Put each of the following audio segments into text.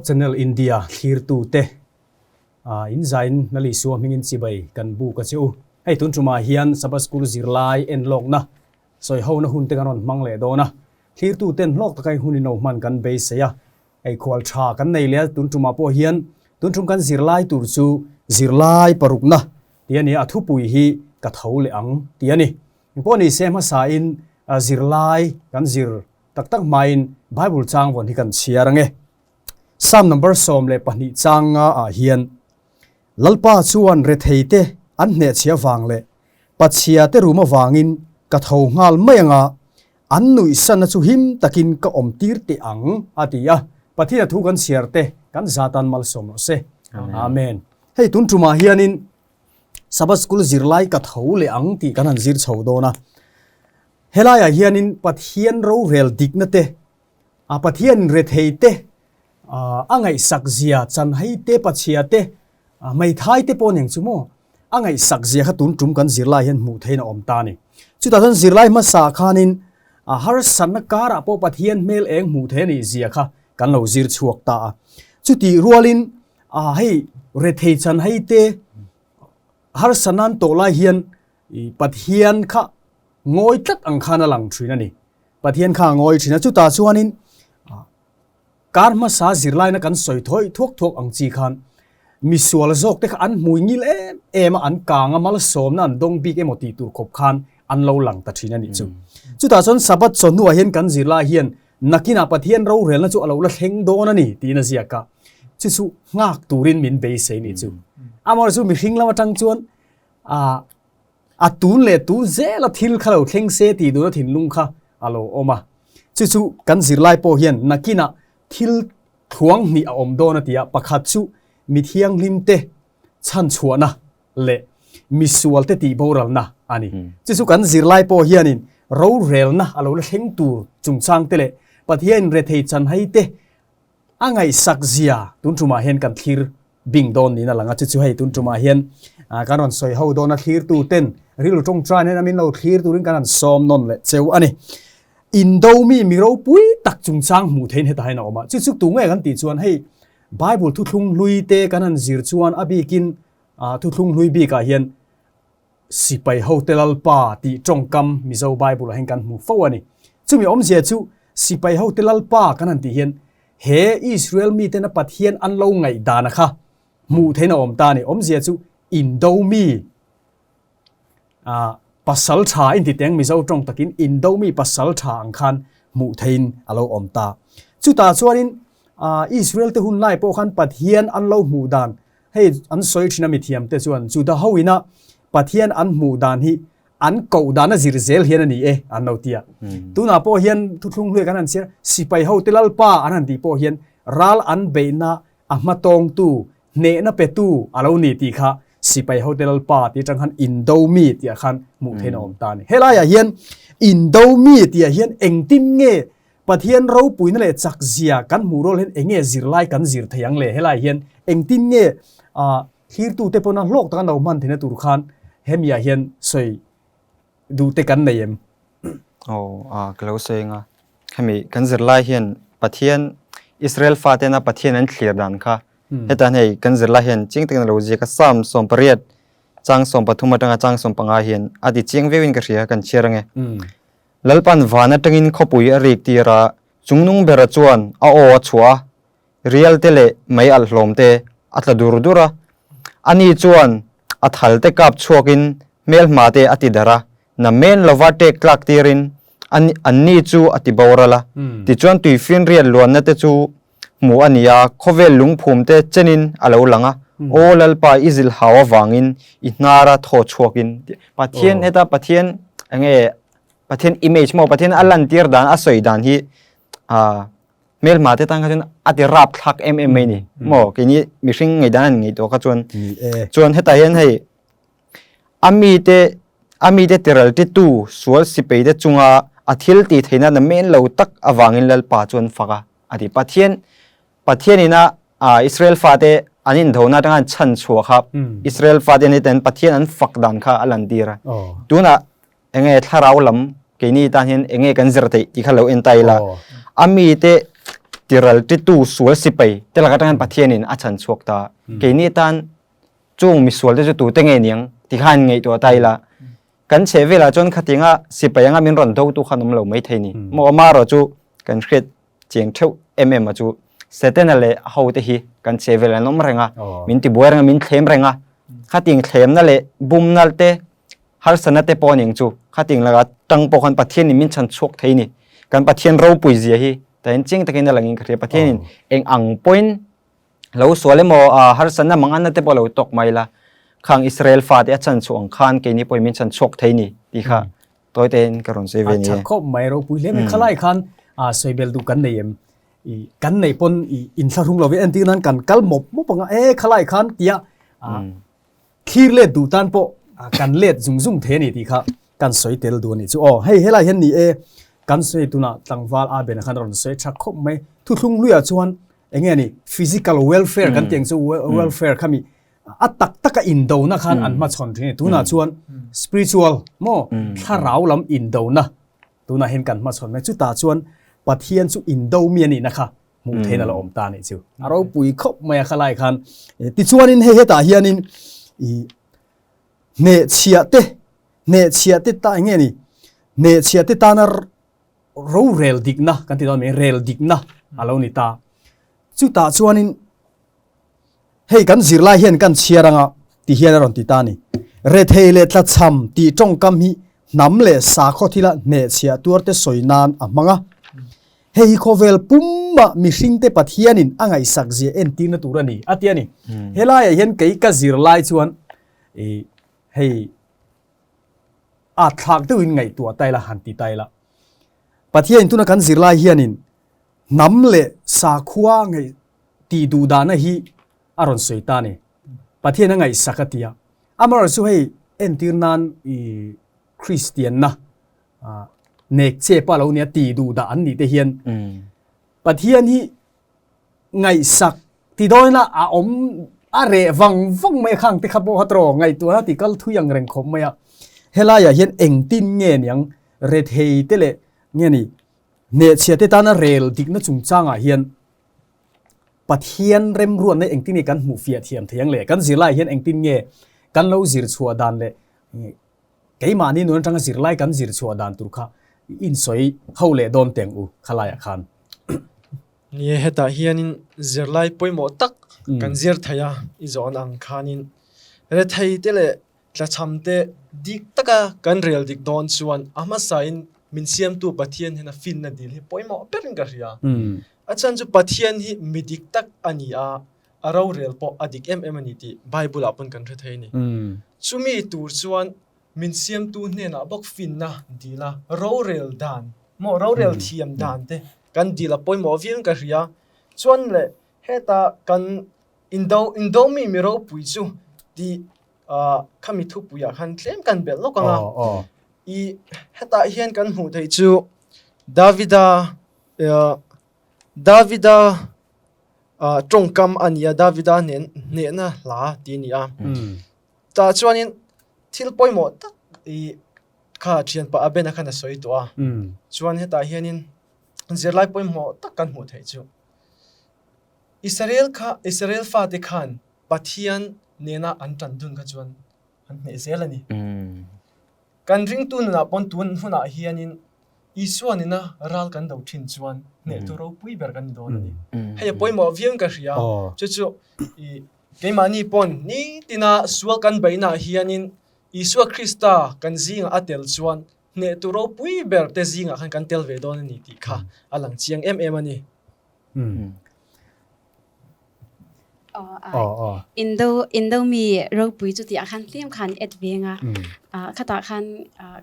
Channel India thlirtute in zain Lal Isua hmingin chibai kan buk a che u. Hei tun tumah hian Sabbath School zirlai enlawkna sawihona hun te kan rawn hmang leh dawn a. Thlirtuten hlawk taka hun in lo hman kan beisei a. Hei khual tha kan nei leh a, tun tumah pawh hian tun tum kan zirlai tur chu zirlai parukna tih a ni a, a thupui hi ka tho leh ang tih a ni. Engpawh ni se hmasain zirlai kan zir tak tak hmain Bible chang vawn hi kan chhiar ange. Psalm number 12 chang nga ah hian Lalpa chuan retheite an hnehchhia vang leh pachhia te rum avangin ka tho nghal mai anga An nuihsanna chu him takin ka awm tir teh ang, a ti a. Pathian a thu kan chhiar te kan zatan malsawm rawh se. Amen. Hei tun tumah hianin Sabbath School zirlai ka tho leh ang tih kan han zir chho dawn a. Helaiah hianin Pathian rorel dikna te, a Pathian rethei te, a ngaihsak zia chanhai te, pachhia te, hmeithai te pawh nen chu maw a ngaihsak zia kha tun tum kan zirlai hian hmuh theihin a awm ta a ni. Chutah chuan zirlai hmasa khanin a harsatna karah pawh Pathian hmel eng hmuh thei a nih zia kha kan lo zir chhuak ta a. Chutih rualin a hei rethei chan hei te harsatna an tawh lai hian Pathian kha ngawi tlat ang khan a lang thin a ni. Pathian kha a ngawi thin a, chutah chuanin Kar hmasa zirlaina kan sawi thawi thuak thuak ang chi khan misual zawk te kha an hmui ngil em em a, an kang a, malsawmna an dawng bik emaw tih tur khawp khan an lo lang ta thin a nih chu. Chutah chuan Sabbath chawhnuah hian kan zirlai hian nakinah Pathian rorelna chu a lo la thleng dawn a ni tiin a ziak a, chu chu nghak turin min beisei nih chu. Amaherawhchu mihring lam atang chuan ah A tun leh tun zela thil kha lo thleng se tih duhna thinlung kha a lo awm a. Chu chu kan zirlai pawh hian nakinah thil thuang hnih a awm dawn a ti a, pakhat chu mi thianghlim te chhanchhuahna leh mi sual te tih boralna a ni. Chu chu kan zirlai pawh hianin rorelna a lo la thleng tur chungchang te leh Pathianin rethei chanhai te A ngaihsak zia tun tumah hian kan thlir bing dawn niin a lang a, chu chu hei tun tumah hian kan rawn sawi ho dawn a, thlirtu ten rilru tawngtai nen a min lo thlir turin kan han sawm nawn leh cheu a ni. Indo mi mi ropui tak chungchang hmuh theihin hetah hian a awm a, chu chu tu nge kan tih chuan hei Bible thuthlung hlui te kan han zir chuan a bikin thuthlung hlui bikah hian Sipai hote Lalpa tih tawngkam Mizo Bible ah hian kan hmu fo a ni. Chumi awmzia chu Sipai hote Lalpa kan han tih hian he Israel mitena Pathian an lo ngaihdana kha hmuh theihna a awm ta a ni. Awmzia chu indo mi pasal tha inti teng Mizo tawng takin indo mi pasal tha ang khan hmuh theihin a lo awm ta. Chutah chuanin Israel te hun lai pawh khan Pathian an lo hmuh dan Hei an sawi thin a mithiam te chuan Juda ho ina Pathian an hmuh dan hi an koh dan a zir zel hian a ni e an lo ti a. Tunah pawh hian thuthlung hluai kan han chhiar sipai ho te Lalpa an han tih pawh hian ral an beihna a hmatawngtu hnehna petu a lo ni tih kha sipai ho te Lalpa tih atang khan indo mi tih ah khan hmuh theihna a awm ta a ni. Helaiah hian indo mi tih ah hian engtin nge Pathian ropuina leh chak zia kan hmuh rual hian enge zirlai kan zir thei ang le? Helai hian engtin nge thlirtute pawna hlawk taka lo hman theihna tur khan hemiah hian sawi duh te kan nei em? Aw, ka lo sawi anga hemi kan zirlai hian Pathian Israel fatena Pathian an thlir dan kha hetan hei kan zirlai hian chiang takin a lo ziak a, Psalm 18 chang 13 atanga chang 15 hian a ti chiang viauin ka hria kan chhiar ange. Lalpan van atangin khawpui a rik tir a, chungnung bera chuan a aw a chhuah a, rial te leh mei alh hlawm te a tla dur dur a. Ani chuan a thal te kap chhuakin hmelhma te a ti darh a, na men lova tek tlak tirin anni chu a ti boral a. Tichuan tuifinriat luanna te chu hmuh a ni a, khawvel lungphum te chenin a lo lang a, Aw Lalpa i zilh hau avangin i hnara thaw chhuakin Pathian heta Pathian enge Pathian image maw Pathian a lantir dan a sawi dan hi hmelhma te tan kha chuan a ti rap thlak em em mai ni maw keini mihring ngei dan an ngei tawh kha chuan chuan hetah hian hei A mite, a mite tiral titu sual sipeite chunga a thil tih theihna na men lo tak avangin Lalpa chu an fak a, a ti. Pathian, Pathianin a Israel fate an indona atanga an chhan chhuah kha, Israel fate an hetiang Pathian an fak dan kha a lantir a. Tunah enge thlarau lam keini tan hian enge kan zir theih tih kha lo en ta ila. A mite. Tiral titu sual sipai te lak atang hian Pathianin a chhan chhuak ta. Keini tan chung misual te chu tute nge niang ti khan ngaihtuah ta ila. Kan chheh velah chuan khatinga sipai anga min rawn do tu khan awm lo mai thei ni. Maw ama erawh chu kan hriat chiang theuh em em a chu Setana leh a ho te hi kan chheh velah an awm reng a, min tibuai reng a, min thlem reng a. Khating thlemna leh bumna te harsatna te pawh ning chu khating laka tang pawh khan Pathianin min chhan chhuak thei ni. Kan Pathian ropui zia hi tahin chiang takin a langin ka hria. Pathianin eng ang pawhin lo sual emaw harsatna manganna te pawh lo tawk mai la, khang Israel fate a chhan chhuah ang khan keini pawhin min chhan chhuak thei ni tih kha tawi tein ka rawn sawi ve ni e. A tha khawp mai ropui hle mai. Khalai khan sawibel duh kan nei em? Kan neih pawn inthlahrung lovin entir nan kan kal mawp mawp ang a, e khalai khan tia Thlir let duh tan pawh kan let zung zung thei a ni tih kha kan sawi tel duh a nih chu. Aw, hei helai hian ni e, kan sawi tunah tlangval a bena khan a rawn sawi tha khawp mai. Thuthlung hluiah chuan eng nge ni physical welfare kan tih ang chu welfare kha mi a tak taka indona khan an hmachhawn thin a ni. Tunah chuan spiritual maw thlarau lam indona tunah hian kan hmachhawn mai. Chutah chuan Pathian chu indo mi a nihna kha hmuh theihna la awm ta nih chu a ropui khawp mai a khalai khan tichuanin hei hetah hianin i hnehchhiah te hnehchhiah te ta enge ni hnehchhiah te tana ro rel dikna kan ti dawn mai rel dikna a lo ni ta chutah chuanin Hei kan zirlai hian kan chhiar anga ti hian a rawn ti ta a ni. Rethei leh tlachham tih tawngkam hi hnam leh sakhaw thila hnehchhiah tuarte sawi nan a hmang a. Hei hi khawvel pumah mihringte Pathianin a ngaihsak zia entirna tur a ni, a ti a ni. Helaiah hian kei ka zirlai chuan i hei a thlak deuhin ngaihtuah ta ila han ti ta ila. Pathianin tuna kan zirlai hianin hnam leh sakhua ngaih tih duh dahna hi a rawn sawi ta a ni. Pathian a ngaihsak a ti a. Amaherawhchu chu hei entir nan i Kristianna nek chep a lo nia tih duh dah an nih te hian Pathian hi ngaihsak ti dawn ila a awm a reh vang vang mai a khang te kha pawh kha tawh ngaihtuahna ti kal thui ang reng khawp mai a. Helaiah hian engtin nge niang rethei te leh nge ni Hnehchhia te tana rel dikna chungchangah hian Pathian remruatna engtin nge kan hmuh fiah thiam thei ang le? Kan zirlaiah hian engtin nge kan lo zir chhuah dan leh keimahni nun atanga zirlai kan zir chhuah dan tur kha insawi ho leh dawn teng u khalaiah khan. Ni e, hetah hianin zirlai pawimawh tak kan zir thei a, i zawn ang khanin rethei te leh Tlachham te dik taka kan rel dik dawn chuan a hmasain min siamtu Pathian hian a finna dil hi pawimawh berin ka hria. A chhan chu Pathian hi mi dik tak a ni a, a rorel pawh a dik em em a ni tih Bible ah pawn kan hre thei a ni. Chumi tur chuan min siamtu hnenah bawk finna dil a, rorel dan maw rorel thiam dan te kan dil a pawimawh viauin ka hria. Chuan leh heta kan indo indomi mi ropui chu tih Khami thupuiah khan tlem kan belh lawk ang a. I hetah hian kan hmuh theih chu Davida Davida tawngkam a ni a, Davida nen hnehna hla tih a ni a. Tah chuanin thil pawimawh tak i kha thianpa Abena khan a sawi tawh a. Chuan hetah hianin zirlai pawimawh tak kan hmuh theih chu Israel kha Israel fate khan Pathian nena an tan dun kha chuan an hneh zel a ni. Kan ringtu nunah pawn tun hunah hianin Isua nena ral kan do thin chuan hnehtu ropui ber kan ni dawn a ni. Hei a pawimawh viau in ka hria. Chu chu i keimahni pawn nitina sual kan beihnaah hianin Isua Krista kan zingah a tel chuan hnehtu ropui ber te zingah khan kan tel ve dawn a ni tih kha a lang chiang em em a ni. Indo Indo mi ropui chu tih ah khan tlem khan et veng a khatah khan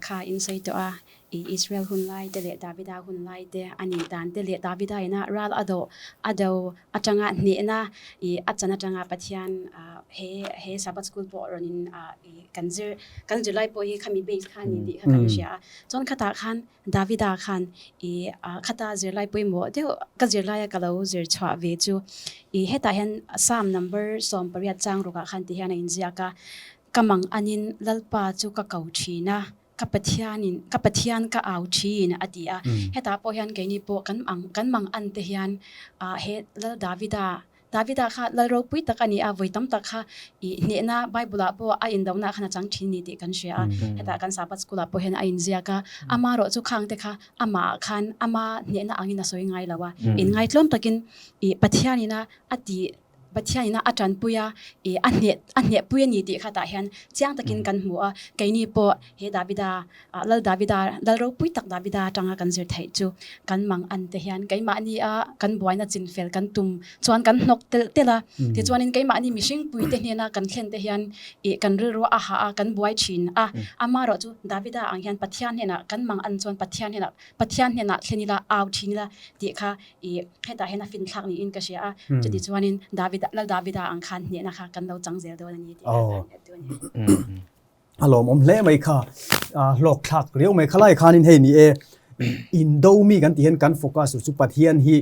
kha in sawi tawh a i Israel hun lai te leh Davida hun lai te a nih dan te leh Davida ina ral a do a do atanga hnehna i a chan atanga Pathian he he Sabbath school pawh rawn in i kan zir kan zirlai pawh hi khami base kha a ni tih kha kan hria a chuan khatah khan Davida khan i khata zirlai pawimawh deuh ka zirlaia ka lo zir chhuah ve chu i hetah hian Psalm number 18 chang rukah khan ti hian a inziak a, Ka mang anin Lalpa chu ka ko thin a. Ka Pathianin, ka Pathian ka au thin a ti a. Hetah pawh hian keini pawh kan ang kan mang an te hian ah he Lal Davida, Davida kha Lal ropui tak a ni a, vawi tam tak kha ih hnehna Bible ah pawh a indohna khan a chang thin ni tih kan hria a. Hetah kan Sabbath school ah pawh hian a inziak a, ama erawh chu khang te kha amah ah khan ama hnehna angin a sawi ngai lo a, inngaitlawm takin ih Pathianin a a tih Pathianina a tanpui a, ih a hneh a hnehpui a ni tih kha tah hian chiang takin kan hmu a, keini pawh he Davida ah Lal Davida Lal ropui tak Davida atanga kan zir theih chu kan mang an te hian keimahni a kan buaina chinfel kan tum chuan kan hnawk telh telh a, tichuanin keimahni mihring pui te hnena kan thlen te hian ih kan rilru a hah a kan buai thin a, amaherawh chu Davida ang hian Pathian hnenah kan mang an chuan Pathian hnenah Pathian hnenah thlen ila au thin ila tih kha I hetah hian a finthlak niin ka hria a, chuti chuanin David, Lal Davida ang khan hnehna kha kan lo chang zel dawn a ni tih kha kan hriat duh a ni. A lawmawm hle mai kha, hlawk thlak riau mai kha lai khanin hei ni e, indo mi kan tih hian kan focus tur chu Pathian hi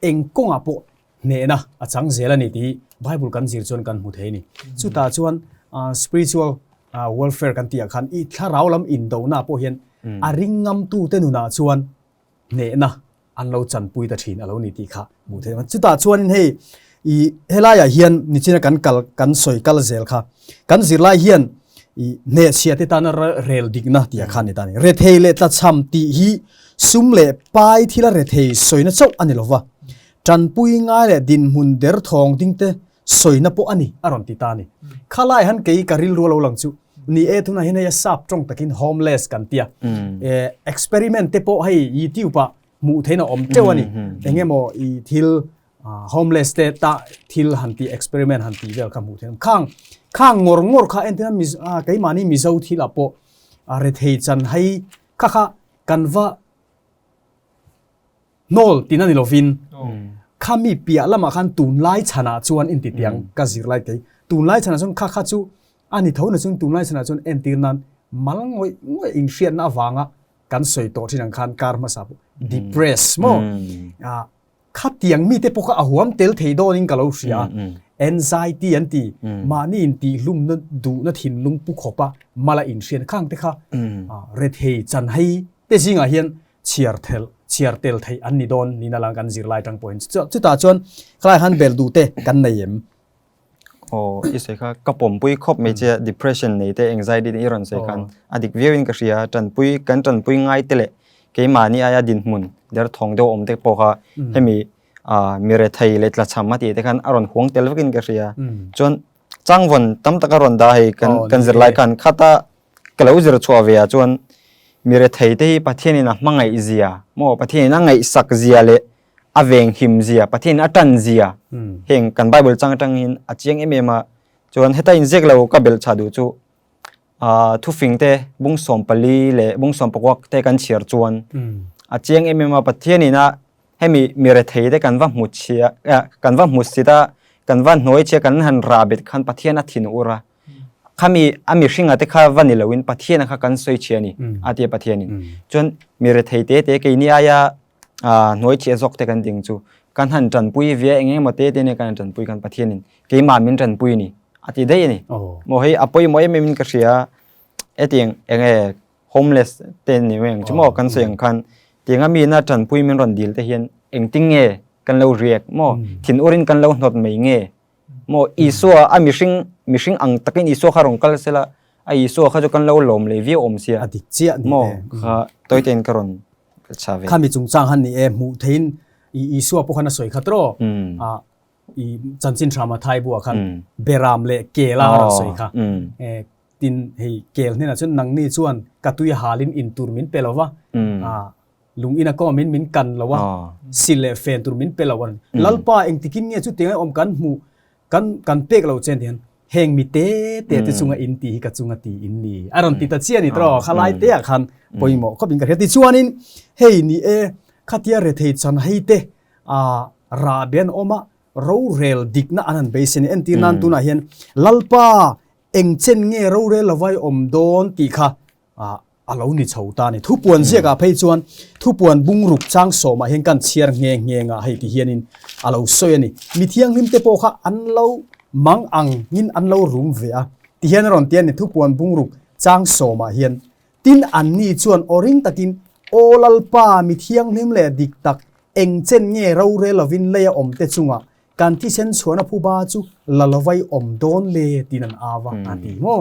eng kawngah pawh hnehna a chang zel a ni tih hi Bible kan zir chuan kan hmu thei a ni. Chutah chuan spiritual warfare kan tih ah khan i thlarau lam indona pawh hian a ring ngamtute nunah chuan hnehna an lo chanpui ta thin a lo ni tih kha hmuh theih a. Chutah chuanin hei i helaiah hian nichina kan kal kan sawi kal zel kha kan zirlai hian i hnehchhia te tana rel dikna tih a khan ni ta ni. Rethei leh tlachham tih hi sum leh pai thila rethei sawina chauh a ni lova, tanpui ngai leh dinhmun derthawng ding te sawina pawh a ni a rawn ti ta a ni. Khalai han kei ka rilru a lo lang chu ni e tunah hian hei a sap tawng takin homeless kan tia e experiment te pawh hei youtube ah hmuh theihna awm teuh a ni eng emaw i thil homeless te ta thil han ti experiment han ti vel kha hmuh theih khang khang ngawr ngawr kha entina keimahni mizo thil ah pawh a rethei chan hei kha kha kan va Hnawl tina ni lovin khami piah lamah khan tunlai chhanah chuan inti tiang ka zir lai kei tunlai chhanah chuan kha kha chu a ni tho na chuan tunlai chhanah chuan entir nan mal ngawih ngawih inhriatna avanga kan sawi tawh thin ang khan kar hmasa pawh depress maw khatiang mite pawh kha a huam tel thei dawnin ka lo hria a anxiety an ti mahni intihlumna duhna thinlung pu khawpa mala inhriatna khang te kha rethei chanhei te zingah hian chhiar thel chhiar tel theih an ni dawn niin a lang kan zirlai tang pawhin chutah chuan khalai han bel duh te kan nei em? Aw i sawi kha ka pawmpui khawp mai che depression nei te anxiety te i rawn sawi khan a dik viau in ka hria tanpui kan tanpui ngai te leh keimahni aia dinhmun derthawng deuh awm te pawh kha hemi mi rethei leh tlachham a tih te khan a rawn huang tel vekin ka hria chuan changvawn tam tak a rawn dah hei kan kan zirlai khan khata ka lo zir chhuah ve ah chuan mi rethei te hi Pathianin a hmangaih zia maw Pathianin a ngaihsak zia leh a venghim zia Pathianin a tan zia heng kan Bible chang atangin a chiang em em a chuan heta inziak lo ka belh chah duh chu ah thufing te bung 14 leh bung 16 te kan chhiar chuan a chiang em em a Pathianin a hemi mi rethei te kan va hmu chhia kan va hmu sit a kan va hnuai chhia kan han rah bet khan Pathian a thin ur a khami a mihringa te kha va ni loin Pathian kha kan sawi chhia ni a tia Pathianin chuan mi rethei te te keini aia hnuai chhia zawk te kan ding chu kan han tanpui via eng emaw te te ne kan han tanpui kan Pathianin keimah min tanpui ni a ti daih a ni maw hei a pawimawh em em in ka hria hetiang enge homeless te ni mai ang chu maw kan sawi ang khan tianga mi ina tanpui min rawn dil te hian engtin nge kan lo react maw thin urin kan lo hnawt mai nge Maw Isua a mihring mihring ang takin Isua kha rawn kal sela a Isua kha chu kan lo lawm leh viau awm sia. A dik chiah ni e. Kha tawitein ka rawn chha ve. Khami chungchang han ni e hmuh theiin i Isua pawh khan a sawi kha tawh a i chanchin tha Mathai buah khan beram leh kel a rawn sawi kha. Tin hei kel hnenah chuan nangni chuan ka tui halin in tur min pe lo va a Lung ina kawmin min kan lo a, sil leh fen tur min pe lo a ni. Lalpa engtikin nge chutiang awm kan hmuh kan kan pek lo che hian heng mi te te te chunga in ti hi ka chunga ti in ni. A rawn ti ta chiah a ni tawh khalai te ah khan pawimawh khawp in ka hria. Tichuanin hei ni e khatia rethei chan hei te a rah be an awm a, rorel dikna an han beisei a ni. Entir nan tunah hian Lalpa engchen nge rorel lovai awm dawn tih kha a lo ni chho ta a ni. Thupuan ziakah phei chuan thupuan bungruk chang sawmah hian kan chhiar nghe nghe ngah hei ti hianin a lo sawi a ni. Mi thianghlimte pawh kha an lo mang angin an lo rum ve a ti hian a rawn ti a ni. Thupuan bungruk chang sawmah hian. Tin, anni chuan aw ring takin, Aw Lalpa, mi thianghlim leh dik tak, eng chen nge rorel lovin leia awmte chungah kan thisen chhuahna phuba chu la lovai awm dawn le? tiin an au a, a ti maw?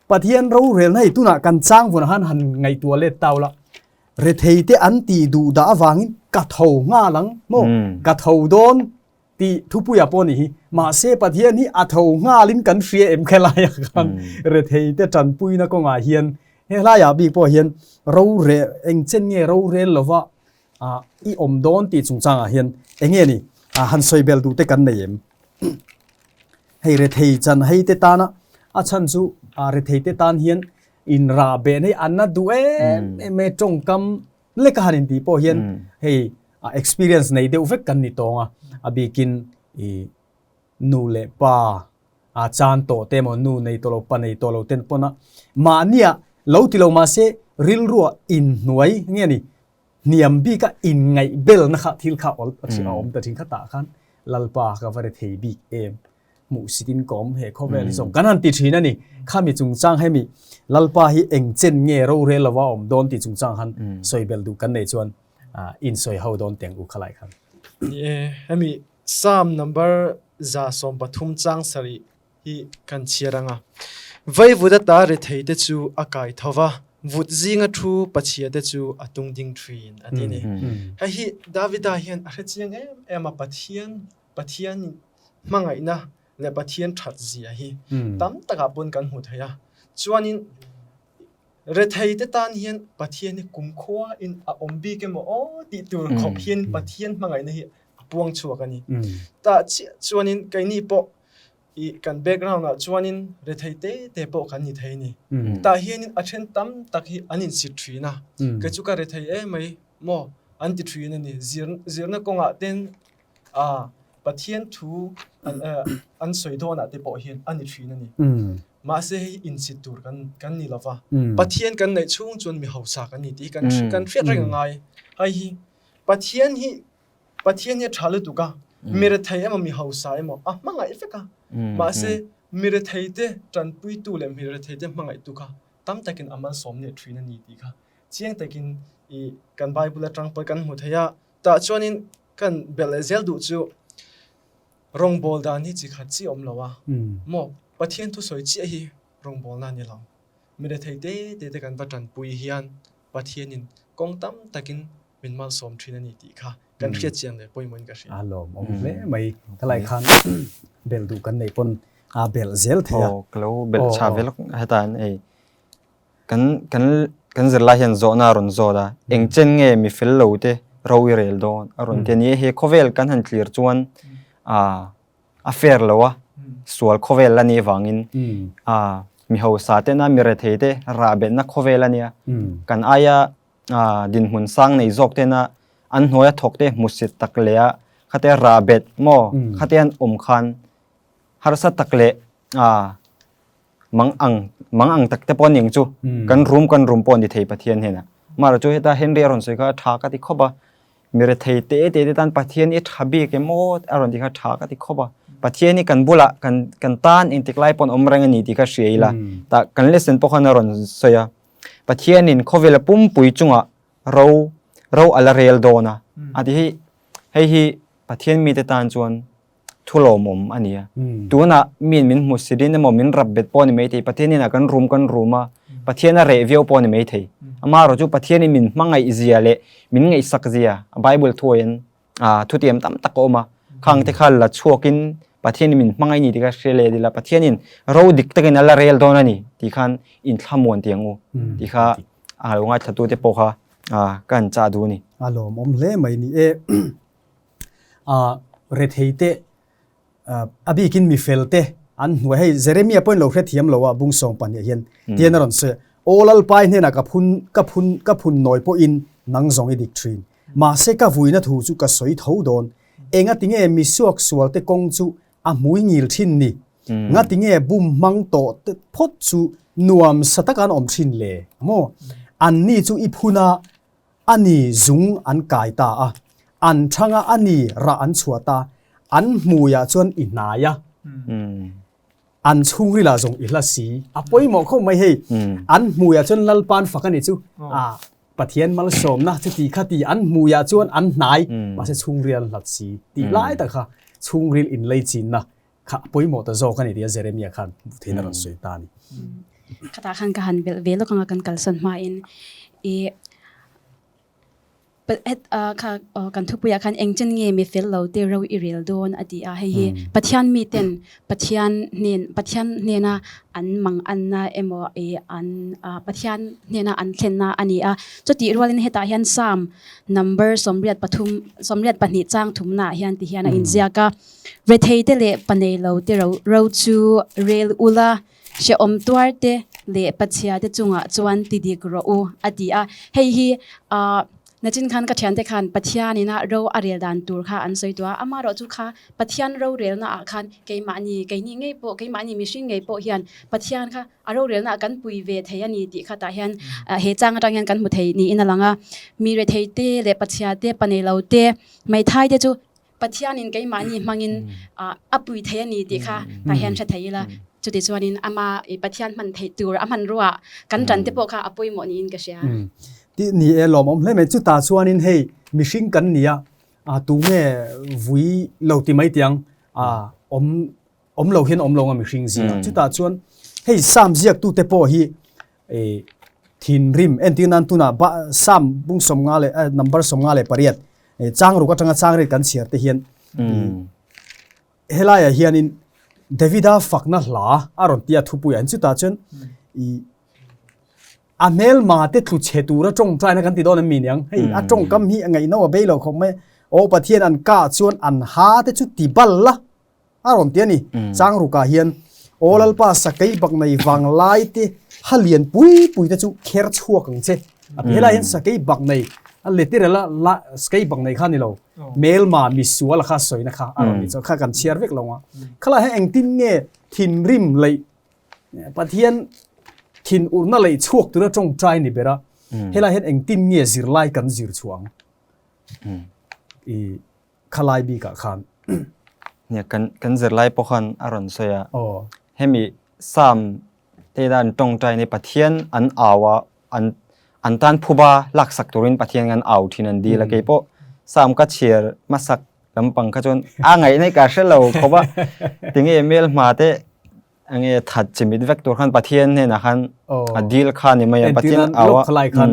Pathian rorelna hi tunah kan chang vunah khan han ngaihtuah let tau la, retheite an tih duh dah avangin ka tho nghal ang maw? Ka tho dawn tih thupuia pawh ni hi. Mahse Pathian hi a tho nghalin kan hria em khelai ah khan retheite tanpuina kawngah hian helaiah bik pawh hian rorel eng chen nge rorel lova i awm dawn tih chungchangah hian eng nge ni han sawi bel duh te kan nei em? Hei rethei chan hei te tana a chhan chu rethei te tan hian inrah beh na hi an na duh em em e tawngkam leka han intih pawh hian hei experience nei deuh vek kan ni tawng a, a bikin i nu leh pa a chan tawh te emaw nu nei tawh lo pa nei tawh lo ten pawn a mahnia lo ti lo mahse rilrua inhnuai nge ni hniam bika inngaih belna kha thil kha awl a awm ta thin kha tah khan Lalpa ka va re thei bik em. Hmuhsit in ka awm he khawvel hi zawng kan han ti thin a ni. Khami chungchang hemi Lalpa hi eng chen nge rorel lova awm dawn tih chungchang han sawi belh duh kan nei chuan in sawi ho dawn teng u khalai khan. Ni e, hemi Psalm number 133 chang sarih hi kan chhiar ang a. Vaivut ata rethei te chu a kai tho va, vut zinga thu pachhia te chu a tung ding thin a ti a ni. Hei hi Davida hian a hrechiang em em a, Pathian Pathian hmangaihna leh Pathian that zia hi tam takah pawn kan hmu thei a. Chuanin rethei te tan hian Pathian hi kumkhua in a awm bik emaw aw tih tur khawp hian Pathian hmangaihna hi a puang chhuak a ni. Tah chiah chuanin keini pawh i kan background ah chuanin rethei te te pawh kan ni thei a ni. Tah hianin a then tam tak hi an insit thin a, kei chu ka rethei emai maw an ti thin a ni. Zirna kawngah ten A, Pathian thu an an sawi dawnah te pawh hian a ni thin a ni. Mahse hei insit tur kan kan ni lova. Pathian kan neih chhung chuan mi hausa kan ni tih hi kan kan hriat reng a ngai. Hei hi Pathian hi Pathian hi a tha lutuk a, mi rethei emaw mi hausa emaw a hmangaih vek a. Mahse mi rethei te tanpuitu leh mi rethei te hmangaihtu kha tam takin a malsawm leh thin a ni tih kha chiang takin i kan Bible atang pawh kan hmu thei a. Tah chuanin kan belh leh zel duh chu rawngbâwl dan hi chi khat chiah awm lo a, maw? Pathian thusawi chiah hi rawngbâwlna a ni lo. Mi rethei te te te kan va ṭanpui hian Pathianin kawng tam takin min malsawm ṭhin a ni tih kha kan hriat chiang leh pawimawhin ka hria. A lawmawm hle mai. Helai khan belh duh kan neih pawn a belh zel thei a. Aw, ka lo belh chha ve lawk heta an ei. Kan kan kan zirlai hian zawhna a rawn zawt a, eng chen nge mi fel lo te ro i rel dawn a rawn ti a ni e. He khawvel kan han clear chuan ah a fair lo a, sual khawvel a nih avangin ah mi hausa tena mi rethei te rah betna khawvel a nia. Kan aia ah dinhmun sang nei zawk tena an hnuaia thawk te hmusit tak leh a khatia rah bet maw khatia an awm khan harsa tak leh ah mang ang mang ang tak te pawh ning chu kan rum kan rum pawh ni thei Pathian hnenah mara chu heta Henry a rawn sawi kha tha ka ti khawp a mi rethei te te te tan Pathian i tha bik em aw a rawn ti kha tha ka ti khawp a Pathian hi kan bulah kan kan tan engtik lai pawn awm reng a ni tih kha hria ila tah kan lesson pawh khan a rawn sawi a Pathianin khawvela pumpui chungah ro ro a la rel dawn a a ti hi hei hi Pathian mite tan chuan thu lawmawm a ni a. Tunah miin min hmu sirin emaw min rap bet pawh a ni maithei, Pathian inah kan rum kan rum a, Pathian a reh viau pawh a ni maithei. Amaherawh chu Pathianin min hmangaih zia leh min ngaihsak zia Bible thuain thutiam tam tak a awm a, khang te kha la chhuakin Pathianin min hmangaih ni tih kha hria leh dil a, Pathianin ro dik takin a la rel dawn a ni tih khan inthlamuan tih ang u tih kha a lo ngaithlatute pawh kha ka han chah duh a ni. A lawmawm hle mai ni e. A rethei te a bikin mi fel te an hnuai hei Jeremia pawhin lo hrethiam lo a bung sawm pahnih hian tian a rawn sawi a aw Lalpai hnenah ka phun ka phun ka phun nawi pawhin nang zawng i dik thin mahse ka vuina thu chu ka sawi tho dawn enga tinge mi suak sual te kawng chu a hmui ngil thin ni nga tinge bum hmang tawh te phawt chu nuam sa taka an awm thin le maw an ni chu i phun a A ni zung an kai ta a, an thanga a ni rah an chhuah ta, an hmuiah chuan i hnai a. An chhungril ah zawng i hla si. A pawimawh khawp mai hei. An hmui ah chuan Lalpa'n fak a ni chu. Ah, Pathian malsawmna chuti kha ti an hmui ah chuan an hnai, mahse chhungril an hlat si tih lai tak kha chhungril inlei chinna kha a pawimawh ta zawk a ni tia Jeremia khan theihna rawn sawi ta a ni. Khatah khan ka han belh ve lawk anga kan kalsan hmain i Kha kan thupuiah khan eng chen nge mi fel lo te ro i rel dawn a ti a, hei hi Pathian miten Pathian hnen Pathian hnena an mang anna emaw ih an Pathian hnena an thlenna a ni a. Chutih rualin hetah hian Psalm number 83 32 chang thumnaah hian ti hian a inziak a, Retheite leh paneilo te ro ro chu rel ula, Hrehawm tuarte leh Pathiate chungah chuan ti dik rawh u, a ti a. Hei hi nachin khan ka thiante khan Pathianina ro a rel dan tur kha an sawi tawh a, amaherawh chu kha Pathian rorelnaah khan keimahni, keini ngei pawh, keimahni mihring ngei pawh hian Pathian kha a rorelnaah kan pui ve thei a ni tih kha tah hian he chang atang hian kan hmu thei niin a lang a. Mi retheite leh Pathiate, paneilo te, hmeithaite chu Pathianin keimahni hmangin a pui thei a ni tih kha tah hian hre thei ila, chuti chuanin ama i Pathian hman theih tur a hmanrua kan tan te pawh kha a pawimawh niin ka hria. Tih ni e lawmawm hle mai. Chutah chuanin hei mihring kan ni a, tunge vui lo ti mai tiang awm awm lo hian awm lo ang a mihring zingah. Chutah chuan hei Psalm ziaktute pawh hi thinrim entir nan tunah Psalm bung 50 leh number 58 chang ruk atanga chang rit kan chhiar te hian helaiah hianin Davida fakna hla a rawn tia thupui an chutah chuan i a hmelma te tlu chhe tura tawngtaina kan ti dawn em mi niang hei a tawngkam hi a ngaihno a bei lo khawp mai aw Pathian an ka chuan an ha te chu ti bal la A rawn ti a ni. Chang rukah hian Aw Lalpa sakei bak nei vang lai te ha lian pui pui te chu kher chhuak ang che. A ti. Helai hian sakei bak nei a letirel a la sakei bak nei kha ni lo. Hmelma misual a kha sawina kha a rawn ni chuan kha kan chhiar vek lo ang a. Khalai hian engtin nge thinrim leih Pathian thin urna leih chhuak tura tawngtai ni ber a. Helai hian engtin nge zirlai kan zir chhuah ang? I khalai bikah khan. Nia kan kan zirlai pawh khan a rawn sawi a. Aw. Hemi Psalm te dan tawngtai ni Pathian an au a an an tan phuba laksak turin Pathian kan au thin an dil a kei pawh Psalm ka chhiar hmasak lampang kha chuan a ngaihna hi ka hre lo khawp a tinge mel hma te Enge that chimit vek tur khan Pathian hnenah khan a dil kha ni mai a Pathian au a. Khalai khan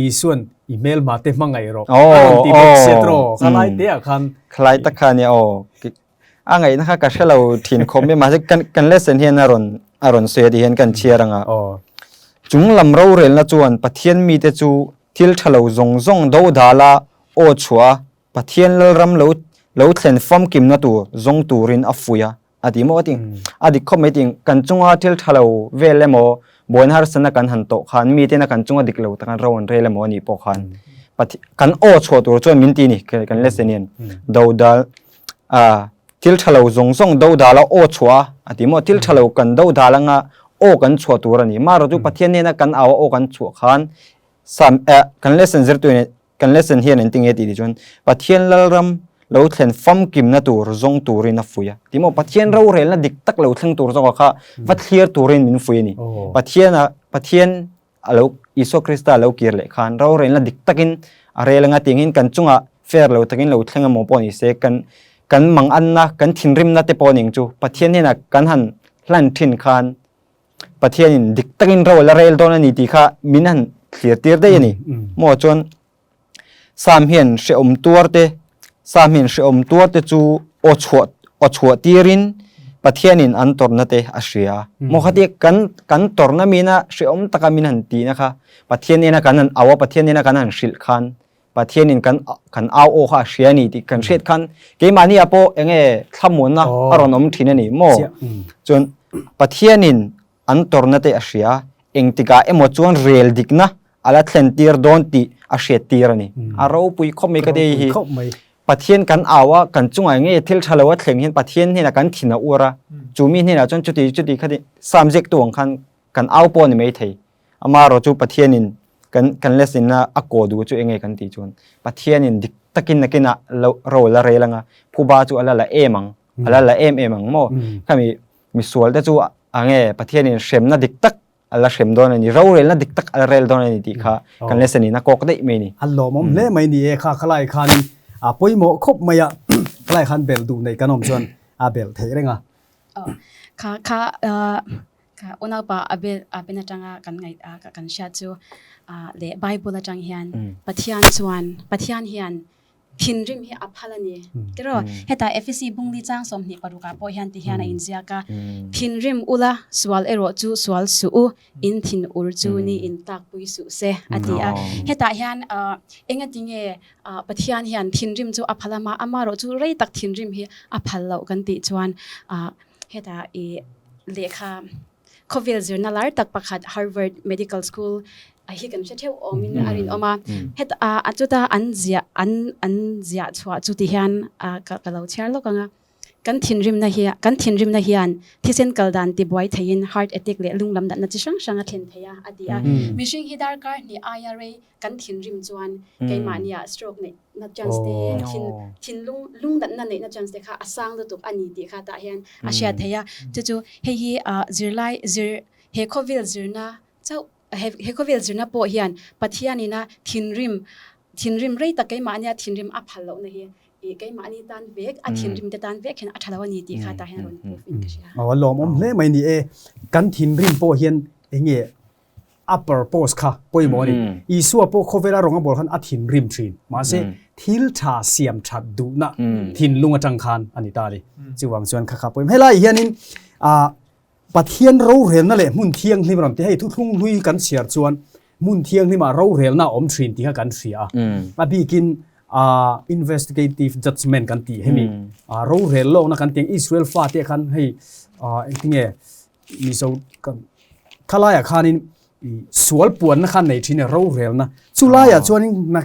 Isuan i hmelma te hmangaih rawh a rawn ti bawk sia tiraw khalai te ah khan. Khalai tak kha nia aw. A ngaihna kha ka hre lo thin khawp mai mahse kan kan lesson hian a rawn a rawn sawi a ti hian kan chhiar anga. Chung lam rorelna chuan Pathian mite chu thil tha lo zawng zawng dodala aw chhuah a Pathian Lalram lo lo thlen famkimna tur zawng turin a fuih a. A ti maw a ti. A dik khawp mai ting kan chunga thil tha lo vel emaw buaina harsatna kan han tawh khan miten a kan chunga dik lo tak an ro an rel emaw a nih pawh khan kan aw chhuah tur chuan min ti ni kan lesson hian dodal a thil tha lo zawng zawng dodal a aw chhuah a ti maw thil tha lo kan dodal anga aw kan chhuah tur a ni marawh chu Pathian hnena kan au a aw kan chhuah khan sam kan lesson zirtu in Kan lesson hian engtin nge tih chuan Pathian Lalram lo thlen famkimna tur zawng turin a fuih a. Ti maw Pathian rorelna dik tak lo thleng tur zawkah kha va thlir turin min fuih a ni. Pathian a Pathian a lo Isua Krista lo kir leh khan rorelna dik takin a rel anga tiangin kan chungah fair lo takin lo thleng emaw pawh ni se kan kan manganna kan thinrimna te pawh ning chu Pathian hnenah kan han hlan thin khan Pathianin dik takin ro a la rel dawn a ni tih kha min han thlir tir daih a ni. Maw chuan Sam hian hrehawm tuar te, Sam hian hrehawm tuar te chu aw chhuah aw chhuah tirin Pathianin an tawrhna te a hria. Maw khatia kan kan tawrhna mina hrehawm taka min han tihna kha Pathian nena kan han au a, Pathian nena kan han hrilh khan Pathianin kan kan au aw kha a hria a ni tih kan hriat khan keimahni ah pawh enge thlamuanna a rawn awm thin a ni maw? Chuan Pathianin an tawrhna te a hria, engtikah emaw chuan rel dikna a la thlen tir dawn tih a hriat tir a ni. A ropui khawp mai ka ti hi. Pathian kan au a, kan chungah enge thil tha lo a thleng hian Pathian hnenah kan thin a uar a, chu mi hnenah chuan chuti chuti khati Psalm ziaktu ang khan kan au pawh a ni maithei. Amaherawh chu Pathianin kan kan lesson-na a kaw duh chu enge kan tih chuan Pathianin dik takin nakinah lo ro la rel anga phuba chu a la la em ang, a la la em em ang maw? Khami misual te chu a nge Pathianin hremna dik tak a la hrem dawn a ni, rorelna dik tak a la rel dawn a ni tih kha kan lesson in a kawk daih mai a ni. A lawmawm hle mai ni e, kha khalai khanin a pawimawh khawp mai a, khalai khan belh duh neih kan awm chuan a belh theih reng a. Kha kha kha unaupa a bel a ben atanga kan ngaih kan hriat chu leh Bible atang hian Pathian chuan Pathian hian Thinrim hi a phal a ni. Tiraw? Hetah Efesi bungli chang 26 ah pawh hian ti hian a inziak a, Thinrim ula, sual erawh chu sual suh u, in thin ur chu ni in tlakpui suh se, a ti a. Hetah hian engatinge Pathian hian thinrim chu a phal a, amaherawh chu rei tak thinrim hi a phal loh kan tih chuan hetah i lehkha Khawvel zirna lar tak pakhat Harvard Medical School hi kan hre theuh awmin a rinawm a. Heta a chuta an ziah an an ziah chhuah chu ti hian ka ka lo chhiar lawk ang a. Kan thinrimna hi kan thinrimna hian thisen kal dan tibuai theiin heart attack leh lunglam natna chi hrang hrang a thlen thei a, a ti a. Mihring hi darkar hnih aia rei kan thinrim chuan keimahnia stroke neih na chance te thin thinlung lungdatna neih na chance te kha a sang lutuk a ni tih kha tah hian a hriat theih a. Chu chu hei hi zirlai zir he khawvel zirna chauh he khawvel zirna pawh hian Pathianina thinrim thinrim rei tak keimahnia thinrim a phal lohna hi ih keimahni tan vek a thinrim te tan vek hian a tha lo a ni tih kha tah hian rawn proof in ka hria. Aw a lawmawm hle mai ni e. Kan thinrim pawh hian enge a purpose kha pawimawh a ni. Isua pawh khawvela rawng a bawl khan a thinrim thin. Mahse, thil tha siam that duhna thinlung atang khan a ni ta a ni. Chuvang chuan kha kha pawimawh. Helai hianin ah Pathian rorelna leh hmun thianghlim rawn ti hei thuthlung hlui kan chhiar chuan hmun thianghlimah rorelna a awm thin tih kha kan hria a. A bikin ah investigative judgement kan tih hemi ah rorel lawkna kan tih ang Israel fate khan hei ah engtinge Mizo kan khalaiah khanin sual puanna khan nei thin a rorelna chulaiah chuanin na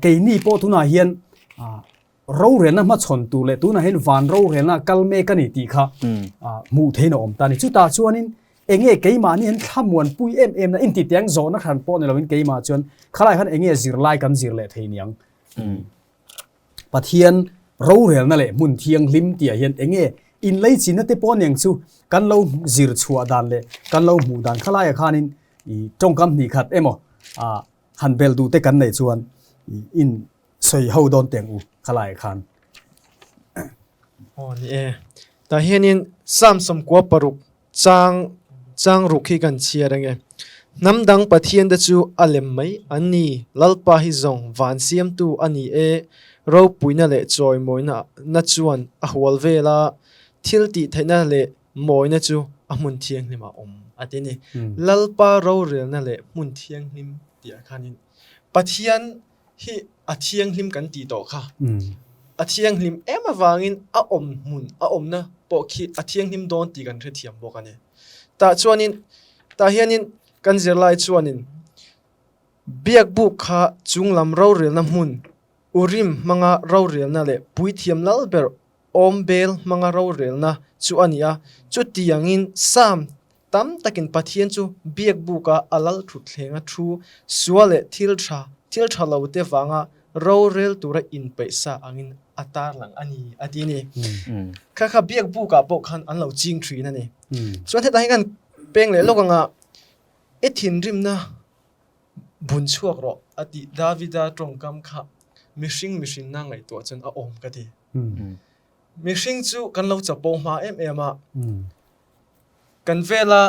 keini pawh tunah hian rorelna hmachhawn tur leh tunah hian van rorelna kal mek a ni tih kha hmuh theihin a awm ta a ni. Chutah chuanin enge keimahni an thlamuanpui em em na intitiang zawhna hran pawh ni loin keimah chuan khalaiah khan enge zirlai kan zir leh thei niang. Pathian rorelna leh hmun thianghlim tihah hian eng nge inleichina te pawh aniang chu kan lo zir chhuah dan leh kan lo hmuh dan khalaiah khanin i tawngkam hnih khat emaw ah han bel duh te kan neih chuan i in sawi ho dawn teng u khalaiah khan. Aw ni e. Tah hianin Psalm 16 Chang chang ruk hi kan chhiar ange. Hnam dang Pathian te chu a lem mai an ni, Lalpa hi zawng van siamtu a ni e, ropuina leh chawimawina na chuan a hual vel a, thil tih theihna leh mawina chu a hmun thianghlim ah awm a ti ni. Lalpa rorelna leh hmun thianghlim tih ah khanin Pathian hi a thianghlim kan tih tawh kha. A thianghlim em avangin a awm hmun, a awmna pawh khi a thianghlim dawn tih kan hrethiam bawk a ni. Tah chuanin, tah hianin kan zirlai chuanin biakbuk kha chunglam rorelna hmun, Urim hmanga rorelna leh puithiam lal ber awmbel hmanga rorelna chu a ni a. Chutiangin Psalm Tam takin Pathian chu biakbuka a lal thutthlenga thu sual leh thil tha, thil tha lo te vanga rorel tura inpeih sa angin a tarlang a ni, a ti a ni. Kha kha biakbukah pawh khan an lo ching thin a ni. Chuan hetah hian kan peng leh lawk anga i thinrimna bun chhuak rawh a tih Davida tawngkam kha mihring mihrinna ngaihtuah chuan a awm ka ti. Mihring chu kan lo chapo hma em em a. Kan vela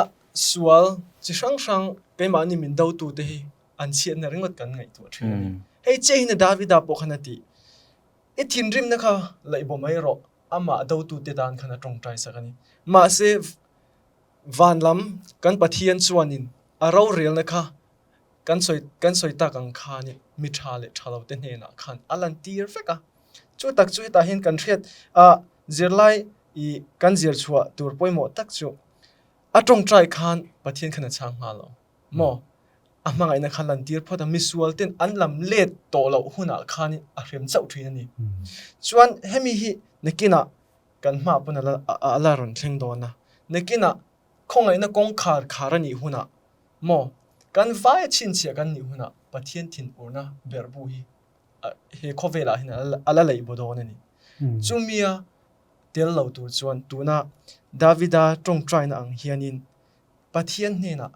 sual chi hrang hrang keimahni min dotute hi an chhiatna ringawt kan ngaihtuah thin a ni. Hei chiah hi na Davida pawh khan a ti, I thinrimna kha laihbaw mai rawh, amah dotute tan khan a tawngtai sak a ni. Mahse, van lam kan Pathian chuanin a rorelna kha kan sawi kan sawi tak ang khanin mi tha leh tha lote hnenah khan a lantir vek a. Chu tak chu hetah hian kan hriat a zirlai i kan zir chhuah tur pawimawh tak chu a tawngtai khan Pathian khan a chhang nghal lo maw? A hmangaihna kha lantir phawt a, misual ten an lam let tawh loh hunah khanin a hrem chauh thin a ni. Chuan hemi hi nakinah kan hma pawn a la rawn thleng dawn a, nakinah khawngaihna kawngkhar khar a nih hunah maw kan vaia chhinchhiah kan nih hunah Pathian thinurna berhbu hi he khawvelah hian a la leih baw dawn a ni. Chumia tel lo tur chuan tuna Davida tawngtaina ang hianin Pathian hnenah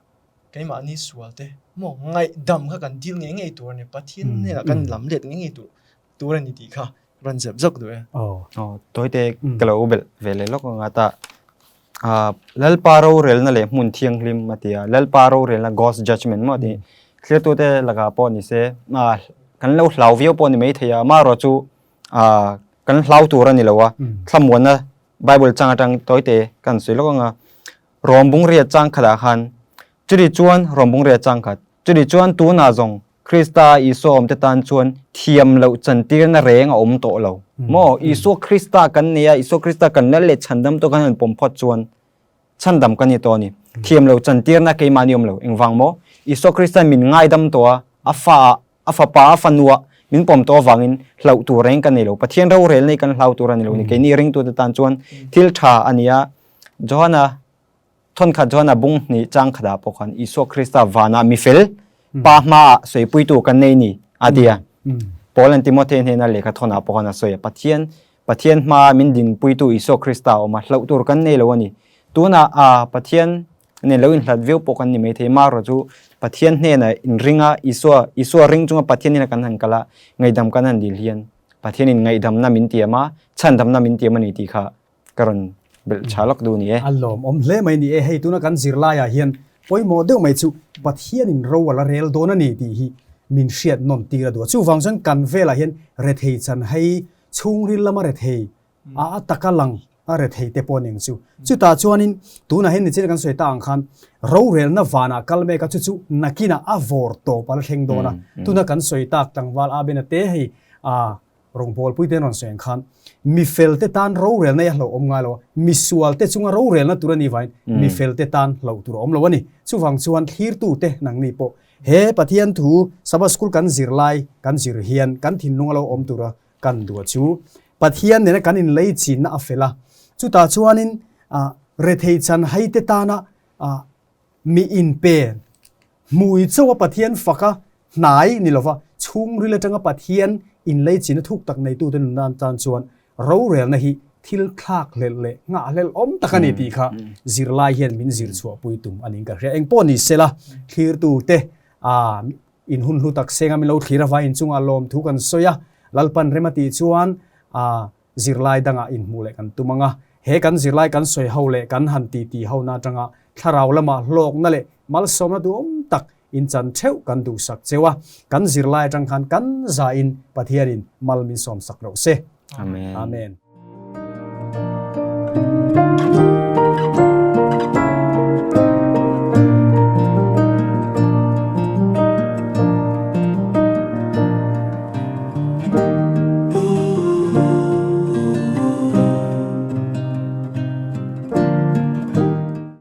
keimahni sual te maw ngaihdam kha kan dil ngei ngei tur a ni, Pathian hnenah kan lam let ngei ngei tur tur a ni tih kha rawn zep zawk duh e. Aw, tawite ka lo belh ve leh lawk ang a ta. Lalpa rorelna leh hmun thianghlim a ti a, Lalpa rorelna God's judgement maw a ti. Thliartute lakah pawh ni se, kan lo hlau viau pawh ni maithei a, amaherawh chu kan hlau tur a ni lo a, thlamuanna Bible chang atang tawite kan sawi lawk ang a. Rom bungriat chang khatah khan, Chutih chuan Rom bungriat chang khat, chutih chuan tunah zawng Krista Isua awmte tan chuan thiam loh chantirna reng a awm tawh lo. Maw? Isua Krista kan nei a, Isua Krista kan lal leh chhandam tawh kan han pawm phawt chuan chhandam kan ni tawh a ni. Thiam loh chantirna keimahni awm lo. Engvang maw? Isua Krista'n min ngaidam tawh a, a fa ah, a fapa, a fanua min pawm tawh avangin hlauh tur reng kan nei lo. Pathian rorel nei kan hlau tur a ni lo ni. Keini ringtute tan chuan thil tha a ni a. Johana thawnkhat Johana bung hnih chang khatah pawh khan Isua Krista vanah mi fel Pa hmaah sawipuitu kan nei ni a ti a. Paul-a'n Timothy hnena lehkha thawnah pawh khan a sawi a, Pathian Pathian hmaa min dinpuitu Isua Krista a awm a, hlauh tur kan nei lo a ni. Tunah a Pathian nen lo inhlat viau pawh kan ni maithei, marawh chu Pathian hnena inring a, Isua Isua ring chunga Pathian hnena kan han kal a, ngaihdam kan han dil hian Pathianin ngaihdamna min tiam a, chhandamna min tiam a ni tih kha ka rawn belh tha lawk duh ni e. A lawmawm hle mai ni e, hei tuna kan zirlaiah hian pawimawh deuh mai chu Pathianin ro a la rel dawn a ni tih hi min hriat nawn tir a duh a, chuvang chuan kan velah hian rethei chan hei chhungril lama rethei a a taka lang a rethei te pawh ning chu. Chutah chuanin tunah hian nichin kan sawi ta ang khan rorelna vanah kal mek a chu chu nakinah a vawr tawp a la thleng dawn a, tuna kan sawi tak tlangval Abena te hei a Rawngbawlpui te rawn sawi ang khan mi fel te tan rorelna hi a hlauhawm ngai lo a, mi sual te chunga rorelna tur a nih vangin mi fel te tan hlauh tur a awm lo a ni. Chuvang chuan thlirtu te nangni pawh he Pathian thu Sabbath School kan zir lai kan zir hian kan thinlung a lo awm tura kan duh chu Pathian nena kan inlei chinna a fel a, chutah chuanin rethei chan hai te tana mi inpe Hmui chauha Pathian faka hnai ni lova chhungril atanga Pathian inleichina thuk tak neitute nun nan tan chuan rorelna hi thil thlak hlelh leh nghahhlelh awm tak a ni tih kha zirlai hian min zir chhuahpui tum a niin ka hria. Engpawh ni sela, thlirtute in hun hlu tak senga min lo thlir avangin inchungah lawmthu kan sawi a, Lalpan rem a tih chuan Zirlai dangah inhmuh leh kan tum ang a, he kan zirlai kan sawi ho leh kan han titi ho na atanga thlarau lamah hlawkna leh malsawmna duhawm tak inchan theuh kan duhsak cheu a, kan zirlai atang khan kan zahin Pathianin mal min sawmsak rauh se. Amen. Amen.